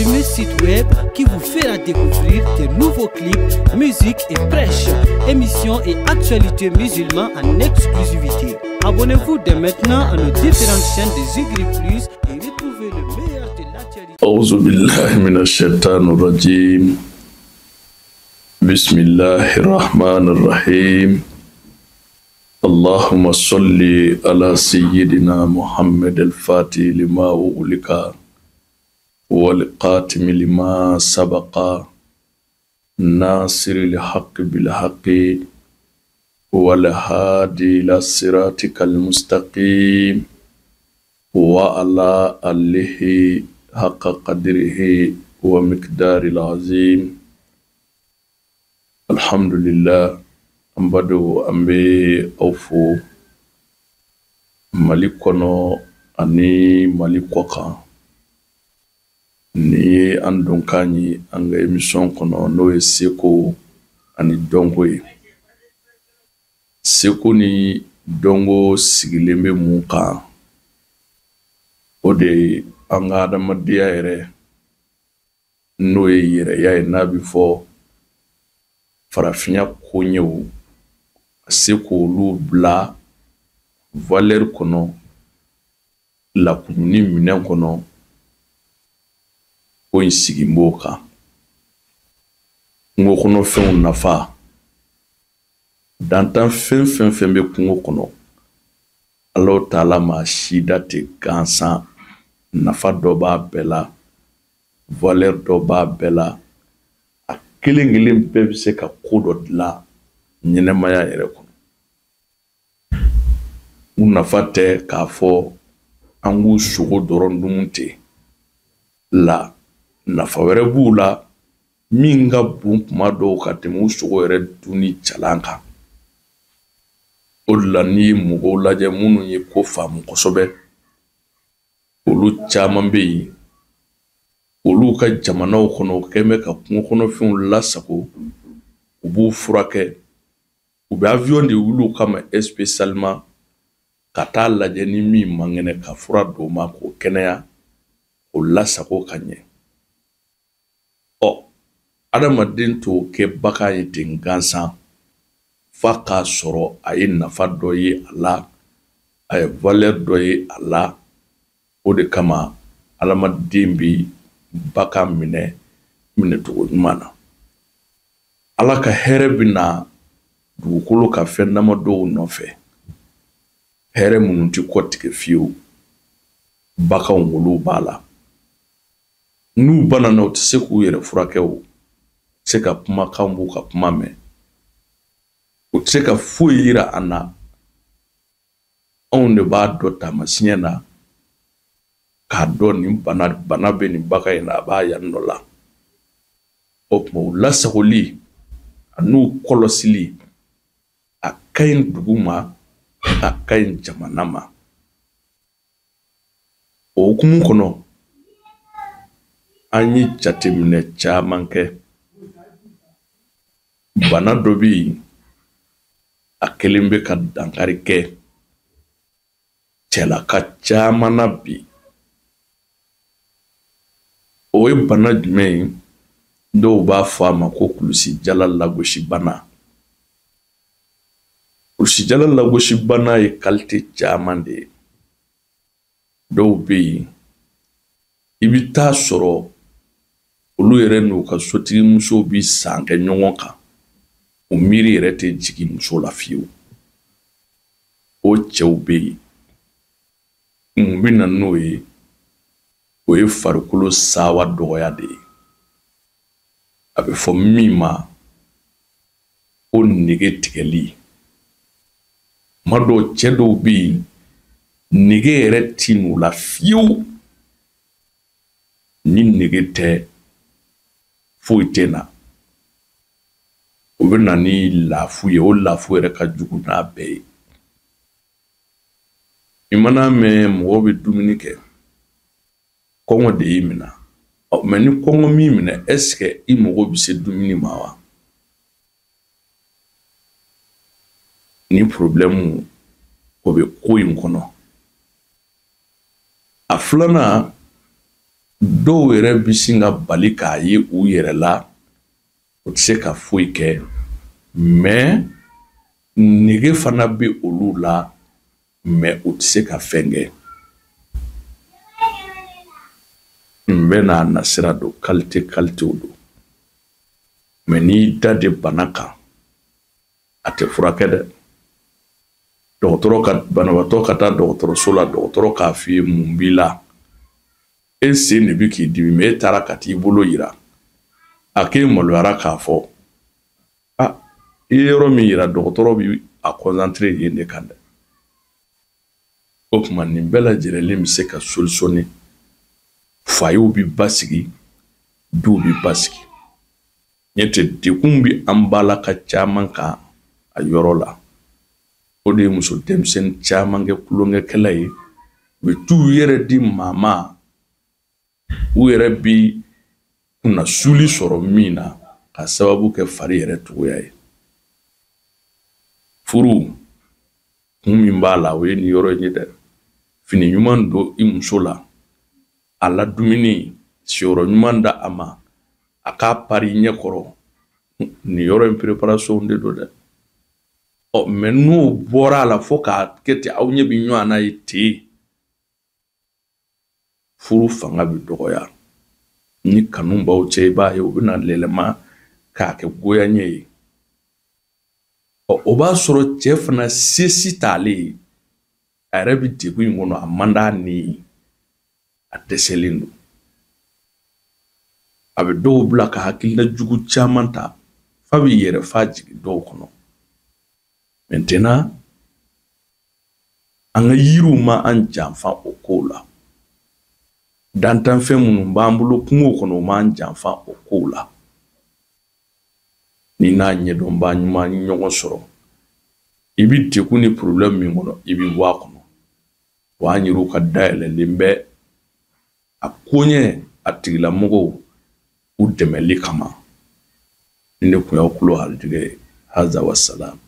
premier site web qui vous fera découvrir de nouveaux clips, musique et prêches, émissions et actualités musulmanes en exclusivité. Abonnez-vous dès maintenant à nos différentes chaînes de Zigri Plus et retrouvez le meilleur de l'actualité. أعوذ بالله من الشيطان الرجيم بسم الله الرحمن الرحيم اللهم صل على سيدنا محمد الفاتح لما أغلق والقاتم لما سبق ناصر الحق بالحق والهادي إلى صراطك المستقيم وعلى آله حق قدره ومقدار العظيم. الحمد لله. An badenw, an bɛ aw fo Mali kɔnɔ ani Mali kɔ kan. Nin ye an donkan ye an ka émission kɔnɔ, n'o ye seko ani dɔnko ye. Seko ni dɔnko sigilen bɛ mun kan? O de ye an ka adamadenya yɛrɛ, n'o ye yɛrɛya ye, n'a bɛ fɔ farafinya koɲɛw, ka se k'olu bila valeur kɔnɔ, lakununi minɛn kɔnɔ. Ko in sigi b'o kan, kungo kɔnɔfɛnw nafa, dantan fɛn fɛn fɛn bɛ kungo kɔnɔ, Alahu taala ma sida tɛ gansan. Nafa dɔ b'a bɛɛ la, valeur dɔ b'a bɛɛ la. A kelen kelen bɛɛ bɛ se ka ko dɔ dilan ɲɛnɛmaya yɛrɛ kɔnɔ. U nafa tɛ k'a fɔ an k'u sogo dɔrɔn dun ten la, nafa wɛrɛ b'u la min ka bon kuma dɔw ka tɛmɛ u sogo yɛrɛ dunni jalan kan. O de la, n'i ye mɔgɔw lajɛ minnu ye ko faamu kosɛbɛ, olu caman bɛ yen, olu ka jamanaw kɔnɔ, u kɛn bɛ ka kungo kɔnɔfɛnw lasago, u b'u furakɛ, u bɛ avion de wuli u kama spécialement ka taa lajɛ ni min man kɛnɛ, ka fura d'o ma k'o kɛnɛya, k'o lasago ka ɲɛ. Ɔ, adamaden t'o kɛ bagan ye ten gansan, f'a k'a sɔrɔ a ye nafa dɔ ye a la, a ye valeur dɔ ye a la. O de kama adamaden bi bagan minɛ minɛcogo ɲuman na. Ala ka hɛrɛ bɛ na dugukolo ka fɛn damadɔw nɔfɛ, hɛrɛ minnu tɛ kɔ tigɛ fiyewu. Baganw, olu b'a la. N'u banana, u tɛ se k'u yɛrɛ furakɛ, o tɛ se ka kumakan b'u ka kuma mɛn, u tɛ se ka foyi yira an na. Anw de b'a dɔn taamasiyɛn na k'a dɔn nin bana bɛ nin bagan in na, a b'a yan nɔ la. O tuma, u lasagoli an'u kɔlɔsili, a ka ɲi dugu ma, a ka ɲi jamana ma. O hukumu kɔnɔ, an ye jateminɛ caman kɛ. Bana dɔ bɛ yen, a kelen bɛ ka dankari kɛ cɛlaka caman na bi. O ye bana jumɛn ye? Dɔw b'a fɔ a ma ko kulusijala lagosi bana. Kulusijala lagosi bana ye qualité caman de ye. Dɔw bɛ yen, i bɛ taa sɔrɔ olu yɛrɛ n'u ka sotigi musow bi san kɛ ɲɔgɔn kan, u miiri yɛrɛ tɛ jigin muso la fiyewu. O cɛw bɛ yen. Mun bɛ na n'o ye? O ye farikolo sawa dɔgɔya de ye, a bɛ fɔ min ma ko nege tigɛli. Kuma dɔw, cɛ dɔw bɛ yen, nege yɛrɛ ti n'u la fiyewu. Ni nege tɛ, foyi tɛ na. O bɛ na ni lafu ye. O lafu yɛrɛ ka jugu n'a bɛɛ ye. I mana mɛn mɔgɔ bɛ dumuni kɛ, kɔngɔ de y'i minɛ. Ɔ, mɛ ni kɔngɔ m'i minɛ, est-ce que i mago bɛ se dumuni ma wa? Ni problème o bɛ ko in kɔnɔ. A filanan, Dɔw yɛrɛ bɛ sin ka bali k'a ye u yɛrɛ la, o tɛ se ka foyi kɛ, mais nege fana bɛ olu la, mais u tɛ se ka fɛn kɛ. Nin bɛɛ n'a nasira don, qualité qualitéw don. Mais n'i da de bana kan, a tɛ furakɛ dɛ. Dɔgɔtɔrɔ ka banabaatɔ ka taa dɔgɔtɔrɔso la, dɔgɔtɔrɔ k'a f'i ye mun b'i la, e sen de bɛ k'i dimi, mais e taara ka t'i bolo yira, a k'e maloyara k'a fɔ a i ye yɔrɔ min yira, dɔgɔtɔrɔ bɛ a concentré yen de kan dɛ. O tuma nin bɛɛ lajɛlen bɛ se ka solutionner, foyerw bɛ basigi, duw bɛ basigi. Ɲɛ tɛ degun bɛ an balaka caman kan a yɔrɔ la. O de ye muso denmisɛnnin caman kɛ tulonkɛkɛla ye, u bɛ t'u yɛrɛ di maa ma, u yɛrɛ bi kunnasuli sɔrɔ min na ka sababu kɛ fari yɛrɛ cogoya ye. Furu kun min b'a la, o ye nin yɔrɔ in ye dɛ. Fini ɲuman don i muso la, a la dumuni, siyɔrɔ ɲuman da a ma, a k'a pari ɲɛ kɔrɔ. Nin yɔrɔ in préparation de don dɛ. Ɔ mais n'o bɔra a la fo k'a kɛ ten, aw ɲɛ bɛ ɲɔgɔn na ye ten, furu fanga bɛ dɔgɔya. Ni kanu b'aw cɛ, i b'a ye o bɛna lɛlɛma k'a kɛ goyaɲɛ ye. Ɔ o b'a sɔrɔ cɛ fana sesi t'ale ye, a yɛrɛ bɛ degun in kɔnɔ, a man d'a ni ye, a dɛsɛlen don. A bɛ dɔw bila ka hakilina jugu caman ta, f'a bɛ yɛrɛ fa jigin dɔw kɔnɔ. Maintenant, an ka yiriw ma an janfa o kow la. Dantanfɛn minnu b'an bolo kungo kɔnɔ, o m'an janfa o kow la. Ni n'a ɲɛdɔnbaa ɲuman ɲɔgɔn sɔrɔ, i bɛ degun ni problème min kɔnɔ, i bɛ bɔ a kɔnɔ. Wa an yɛrɛw ka dayɛlɛlen bɛ a koɲɛ a tigilamɔgɔw u dɛmɛli kama. Ni ne kun y'aw kulo harijigɛ ye. Haza wa salam.